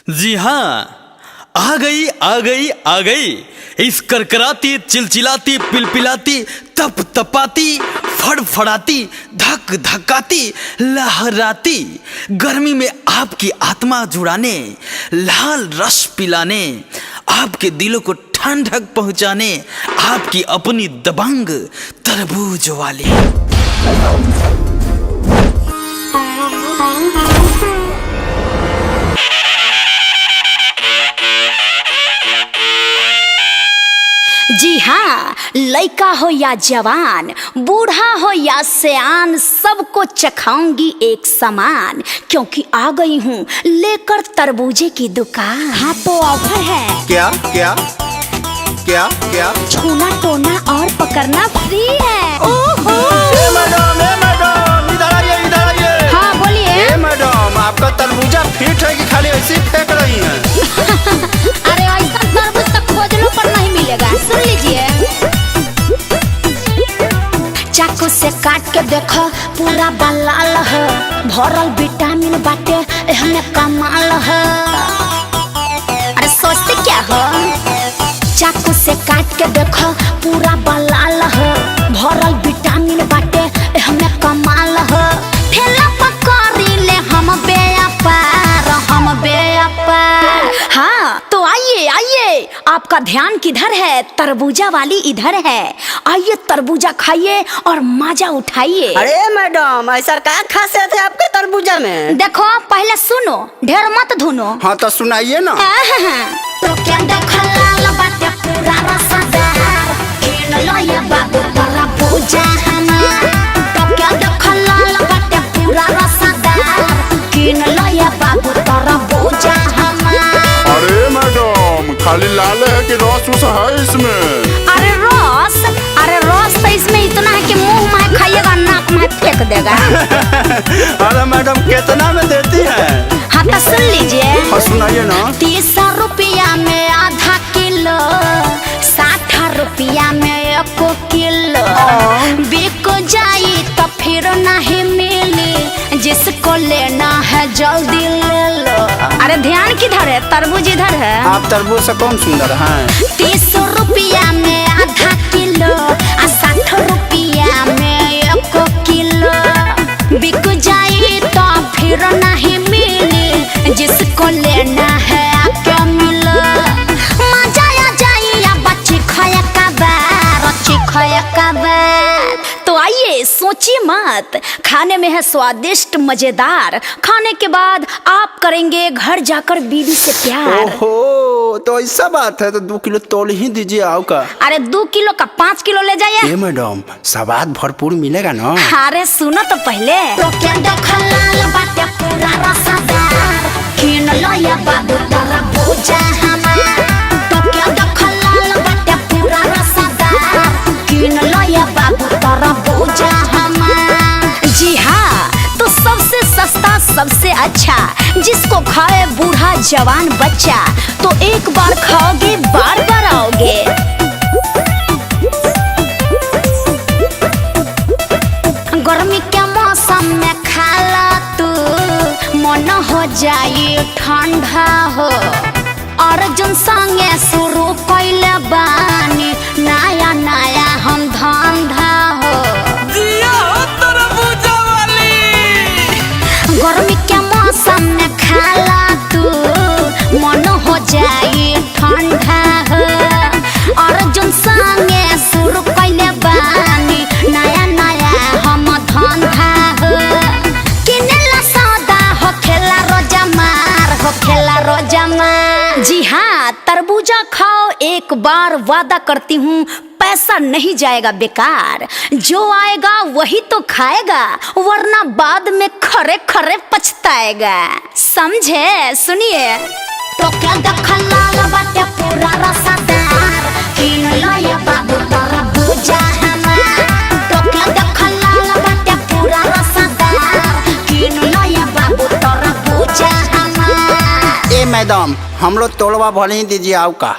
जी हाँ, आ गई आ गई आ गई इस करकराती चिलचिलाती पिलपिलाती तप तपाती फड़फड़ाती धक धकाती लहराती गर्मी में आपकी आत्मा जुड़ाने, लाल रस पिलाने, आपके दिलों को ठंडक पहुंचाने, आपकी अपनी दबंग तरबूज वाली। जी हाँ, लड़का हो या जवान, बूढ़ा हो या सयान, सबको चखाऊंगी एक समान, क्योंकि आ गई हूँ लेकर तरबूजे की दुकान। हाँ तो ऑफर है। क्या क्या क्या क्या? छूना टोना और पकड़ना फ्री है। ओहो! ए मैडम, ए मैडम, इधर आइए, इधर आइए। हाँ बोलिए। ए मैडम, आपका तरबूजा फिट है कि खाली ऐसे ही फेंक रही हैं? अरे ऐसा तरबूज तो खोजलो पर नहीं मिलेगा। सुन लीजिए, चाकू से काट के देखो पूरा बलाल है, भरल विटामिन बाटे एहमे कमाल है। अरे सोचते क्या हो, चाकू से काट के देखो पूरा बलाल है, भरल विटामिन बाटे एहमे कमाल है। ठेला पकड़ी ले हम बेअपार, हम बेअपार। हाँ तो आइए आइए, आपका ध्यान किधर है? तरबूजा वाली इधर है। आइए तरबूजा खाइए और मजा उठाइए। अरे मैडम, ऐसा क्या खासियत है आपके तरबूजा में? देखो पहले सुनो, ढेर मत धुनो। हाँ तो सुनाइए ना। तो क्या देखो लाल बाटे पूरा रसदार, किन लो ये बाबू तरबूजा हमार। तो क्या देखो लाल बाटे पूरा रसदार, किन लो ये बाबू तरबूजा हमार। अरे मैडम, खाली लाल है कि रस उस है इसमें? अरे रस, अरे रस तो इसमें इतना है कि मुंह में खाइएगा नाक में फेंक देगा। अरे मैडम, कितना में देती है? हाँ तो सुन लीजिए। हाँ सुनाइए ना। 30 रुपया में आधा किलो, 60 रुपया में 1 किलो। बिक जाई तो फिर नहीं मिली, जिसको लेना है जल्दी ले लो। अरे ध्यान किधर है, तरबूज इधर है। आप तरबूज से कौन सुंदर हैं? 30 रुपया में आधा किलो, 60 रुपया में 1 किलो। बिक जाई तो फिर नहीं मिली, जिसको लेना है आके मिलो। मजा आ जाई अब चिखया का बार, चिखया का बार। तो आइए, सोचिए मत, खाने में है स्वादिष्ट मजेदार। खाने के बाद आप करेंगे घर जाकर बीवी से प्यार। ओहो, तो ऐसा बात है तो 2 किलो तोल ही दीजिए आओ का। अरे 2 किलो का 5 किलो ले जाइए। ए मैडम, स्वाद भरपूर मिलेगा ना? अरे सुनो तो पहले। तो क्या देखो लाल बाटे पूरा रसदार, किन लो ये बाबू तरबूजा हमार। तो क्या देखो लाल बाटे पूरा रसदार, किन लो ये बाबू तरबूजा हमार। जी हाँ, तो सबसे सस्ता सबसे अच्छा, जिसको खाए बूढ़ा जवान बच्चा, तो एक बार खाओगे बार बार आओगे। गर्मी के मौसम में खाला तू मन हो जाए ठंडा हो। अर्जुन संगे शुरू कैले बानी नया नया हम धंधा हो। जिया हो तरबूजा वाली। गर्मी के मौसम में खाला तू मन हो जाए ठंडा हो। अर्जुन संगे शुरू कैले बानी नया नया हम धंधा हो। किनेला सौदा हो खेला रोजा मार, हो खेला रोजा मार। जी हाँ, तरबूजा खाओ एक बार, वादा करती हूँ पैसा नहीं जाएगा बेकार। जो आएगा वही तो खाएगा, वरना बाद में खरे खरे पछताएगा। समझे? सुनिए। तो क्या देखो लाल बाटे पूरा रसदार, किन लो ये बाबू तरबूजा हमार। तो क्या देखो लाल बाटे पूरा रसदार, किन लो ये बाबू तरबूजा हमार। ए मैडम, हम लोग तोड़वा भले ही दीजिए आओ का।